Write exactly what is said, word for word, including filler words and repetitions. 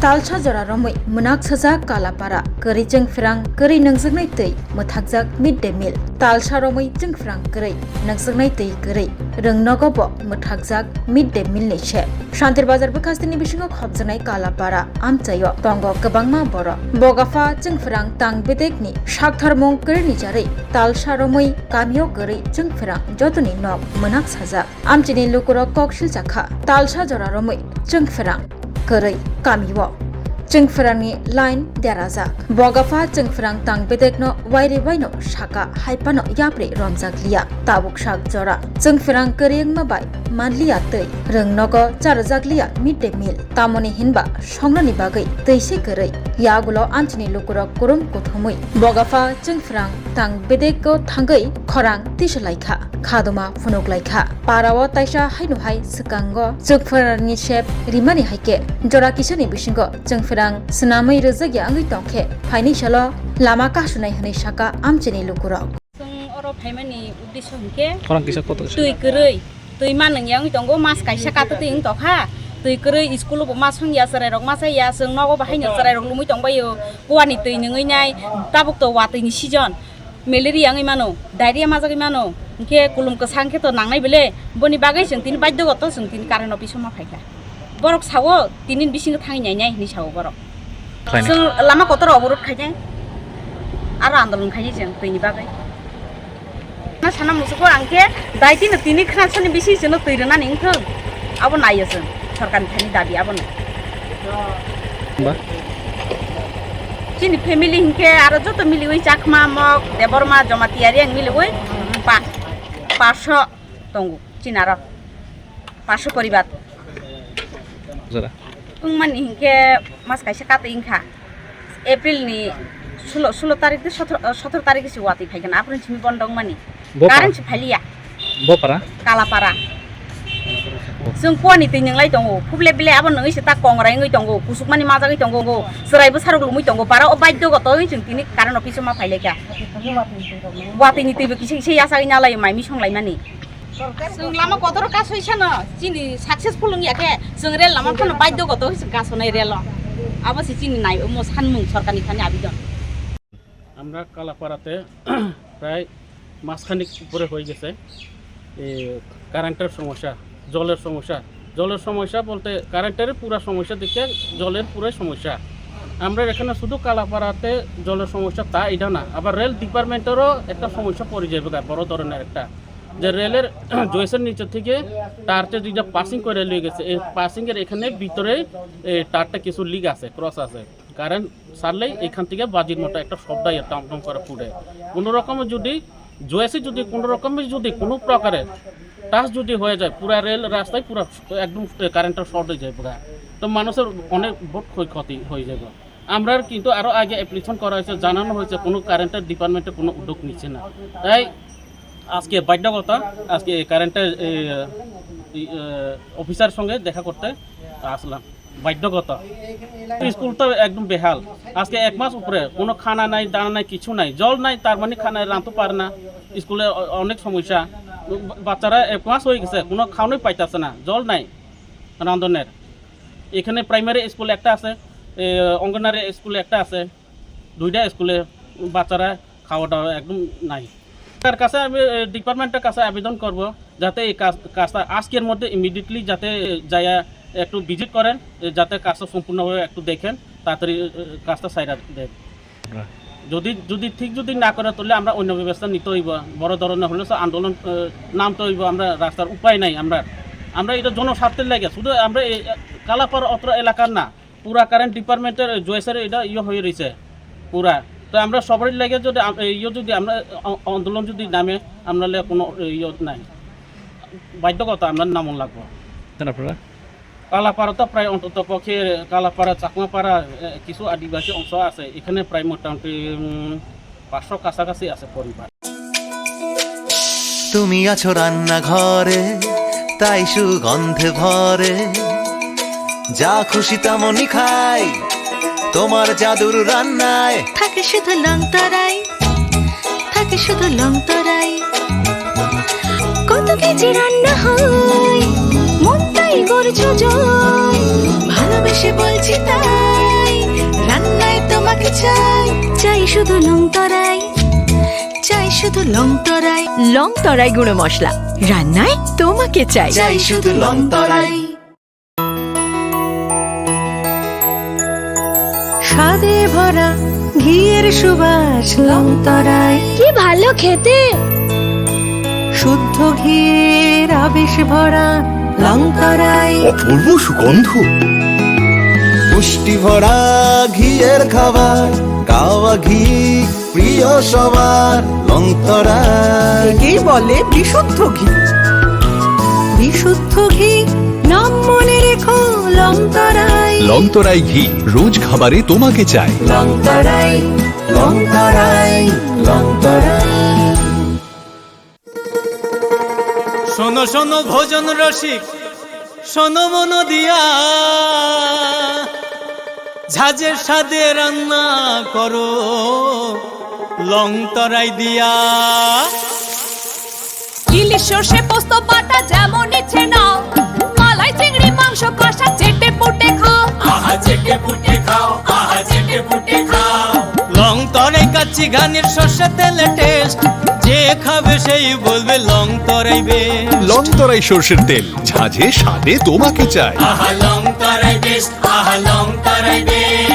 Talsa jora romwi mwnak sajak Kalapara, kwrwi chwngphrang kwrwi nwngjwknai twi mwthakjak mid day meal. Talsa romwi chwngphrang kwrwi nwngjwknai twi kwrwi rwngnogo bo mwthakjak mid day meal ni se. Shantir Bazar bwkhastini bisingo khopjaknai Kalapara amchaio tongo kwbangma borok. Bogapha chwngphrang tang bedekni saktharmung kwrwini jarwi talsa romwi kamio kwrwi chwngphrang jotoni nok mwnak sajak. Amchini lukurok kok silchakha, talsa jora romwi chwngphrang kwrwi kamio. Chwngphrangni line derajak. Bogapha chwngphrang tang bedekno wairi baino saka hai phano yapri romjak liya. Tabuk sak jora chwngphrang kwrwi wngma bai manliya twi rwngnogo charwjak liya mid day meal. Tamoni hinba songnani bagwi twi se kwrwi. Yagulo amchini lukurok kurum kuthumwi Bogapha chwngphrang tang bedeko thangwi khorang tisalaikha. Khaduma phunuk lai kha. Parao taisa haino hai swkango chwngphrangni sep rimani hai khe jora kisani bisingo chwngphrang swnamwi rwjakya wngwi tong khe phainwi salo lama kasunai hwnwi saka amchini lukurok. Chwng oro phaimani uddesho hwnkhe khorang kisa kotor se. Twi kwrwi, twi ma nungya wngwi tongo, mas kaisa katwtwi wng tokha. Twi kwrwi, school bo ma songya, chwrairok ma chaya, chwng nogo bo haino chwrairok lumwi tongbaio, kuani twi nungwi nai, tabuk to watwi ni season. Malaria wngwi mano, diarrhea majagwi mano, hinkhe kulum kwsa hinkhe to nangnai bele, boni bagwi chwng tini baidhogoto chwng tini current office-o ma phaikha. Borok sao tini bisingo thangwi nainai hinwi sao borok. Khlainai. Chwng lama kotor oboroth khainai, aro andolon khainai chwng twini bagwi. Na sana musugo ang khe dai tini tini khnaksani bisi chwngno twi rwnani wngthung, abo naiyo chwng, sorkarni thani dabi abono. Ba? Chini family hinkhe aro joto miliwi Chakma, Mok, Debbarma, Jamatia, Reang miliwi pa-, parsho tongo chini aro. Parsho poribar. Jora. Wngmani hinkhe mas kaisa katwi wngkha. April ni sulo, sulo tarik tei sotoro, sotoro tarik se watwi phaikha na, aphuru simi bondo wngmani. Bo para? Current se phailiya. Bo para? Kalapara. Chwng kuani twi nwnglai tongo. Phuble bile abo nungwi se ta kongrai wngwi tongo. Kusukmani majagwi tongo. Chwrai bwsarok lumwi tongo. Para o baidhogoto wngwi chwng tini current office o ma phailaikha. Watwi ni twi bo kisa kisa yachagwi nalai mai misong laimani. Chwng lama kotor kasoisano chini successful wngya khe chwng rel lama phano baidhogoto chwng kasonai relo. Abo se chini nai omo sanmung sorkarni thani abidon. আমরা কালাপাড়াতে প্রায় মাসখানেক উপরে হয়ে গেছে। এই কারেন্টের সমস্যা, জলের সমস্যা। জলের সমস্যা বলতে কারেন্টের পুরা সমস্যা দেখে জলের পুরাই সমস্যা। আমরা এখানে শুধু কালাপাড়াতে জলের সমস্যা, তা এটা না, আবার রেল ডিপার্টমেন্টেরও একটা সমস্যা পড়ে যাবে গা, বড় ধরনের একটা। যে রেলের জয়েসের নিচে থেকে তারটা যেটা পাসিং করে নিয়ে গেছে, এই পাসিংয়ের এখানে ভিতরে এই তারটা কিছু লিক আছে, ক্রস আছে। কারেন্ট ছাড়লেই এখান থেকে বাজির মতো একটা শব্দ হয়, টম টম করে ফুটে। কোনো রকমে যদি জয়েসে যদি কোনো রকমে যদি কোনো প্রকারে টাচ যদি হয়ে যায়, পুরা রেল রাস্তায় পুরা একদম কারেন্টটা শর্ট হয়ে যায় পুরা। তো মানুষের অনেক বহুত ক্ষয়ক্ষতি হয়ে যাবে। আমরা কিন্তু আরো আগে অ্যাপ্লিকেশন করা হয়েছে, জানানো হয়েছে, কোনো কারেন্টের ডিপার্টমেন্টে কোনো উদ্যোগ নিচ্ছে না। তাই আজকে বাধ্যকতা, আজকে কারেন্টের, এ, ই, এ, অফিসার সঙ্গে দেখা করতে আসলাম, বাধ্যকতা। স্কুল তো একদম বেহাল, আজকে এক মাস উপরে কোনো খানা নাই, দানা নাই, কিছু নাই, জল নাই, তার মানে খানা রাঁধতে পারে না। স্কুলে অ-, অনেক সমস্যা, বাচ্চারা এক মাস হয়ে গেছে, কোনো খাওয়ানোই পাইতেছে না, জল নাই রাঁধনের। এখানে প্রাইমারি স্কুল একটা আছে, এ, অঙ্গনারী স্কুল একটা আছে, দুইটা স্কুলে বাচ্চারা খাওয়া দাওয়া একদম নাই। তার কাছে আমি, এ, ডিপার্টমেন্টের কাছে আবেদন করব, যাতে এই কাজ, কাজটা আজকের মধ্যে ইমিডিয়েটলি যাতে যাইয়া একটু ভিজিট করেন, এ, যাতে কাজটা সম্পূর্ণভাবে একটু দেখেন, তাড়াতাড়ি, এ, কাজটা সাইরা দেন। হ্যাঁ। যদি, যদি ঠিক যদি না করে, তাহলে আমরা অন্য ব্যবস্থা নিতে হইব। বড় ধরনের হলে তো আন্দোলন, এ, নামতে হইব। আমরা রাস্তার উপায় নাই। আমরা, আমরা এটা জনস্বার্থের লাগে, শুধু আমরা এই, এ, কালাপাড়া অত্র এলাকার না, পুরা কারেন্ট ডিপার্টমেন্টের জয়েসের এটা ইয়ে হয়ে রয়েছে পুরা। তো আমরা সবারই লাগে যদি আম-, এই ইয়ে যদি আমরা আ-, আন্দোলন যদি নামে, আমরা লে কোনো ইয়ে নাই, বাধ্যকতা আমরা নামন লাগবো। কেন আপনারা? কালাপাড়া তো প্রায় অন্তত পক্ষে কালাপাড়া, চাকমাপাড়া, এ, কিছু আদিবাসী অংশ আছে, এখানে প্রায় মোটামুটি, উম, পাঁচশো কাছাকাছি আছে পরিবার। তুমি আছো রান্নাঘরে, তাই সুগন্ধে ভরে। যা খুশি তেমনই খাই, তোমার জাদুর রান্নায়। থাকে শুধু লংতরাই, থাকে শুধু লংতরাই। কত কেজি রান্না হয়, মনটাই করছো জয়। ভালোবেসে বলছি তাই। চাই শুধু লং তরাই, চাই শুধু লং তরাই। লং তরাই গুঁড়ো মশলা, রান্নায় তোমাকে চাই। চাই শুধু লং তরাই। স্বাদে ভরা ঘিয়ের সুবাস লং তরাই। কি ভালো খেতে। শুদ্ধ ঘিয়ের আবেশ ভরা লং তরাই। অপূর্ব সুগন্ধ। পুষ্টি ভরা ঘিয়ের খাবার, কাওয়া ঘি প্রিয় সবার। লং তরাই। একেই বলে বিশুদ্ধ ঘি। বিশুদ্ধ ঘি, নাম মনে রেখো লং তরাই। লং তরাই ঘি, রোজ খাবারে তোমাকে চাই। লং তরাই, লং তরাই, লং তরাই। শোনো শোনো ভোজন রসিক, শোনো মন দিয়া, ঝাঁঝের স্বাদে রান্না করো লং তরাই দিয়া। ইলিশ সর্ষে পোস্ত বাটা যেমন ইচ্ছে নাও, মালাই চিংড়ি মাংস কষা চেটে পুটে খাও। আহা চেটে পুটে খাও, আহা চেটে পুটে খাও। লং তরাই কাচ্চি ঘানির সর্ষে তেলে টেস্ট, যে খাবে সেই বলবে লং তরাই বেস্ট। লং তরাই সর্ষের তেল, ঝাঁঝে স্বাদে তোমাকে চাই। আহা লং তরাই বেস্ট, আহা লং তরাই বেস্ট।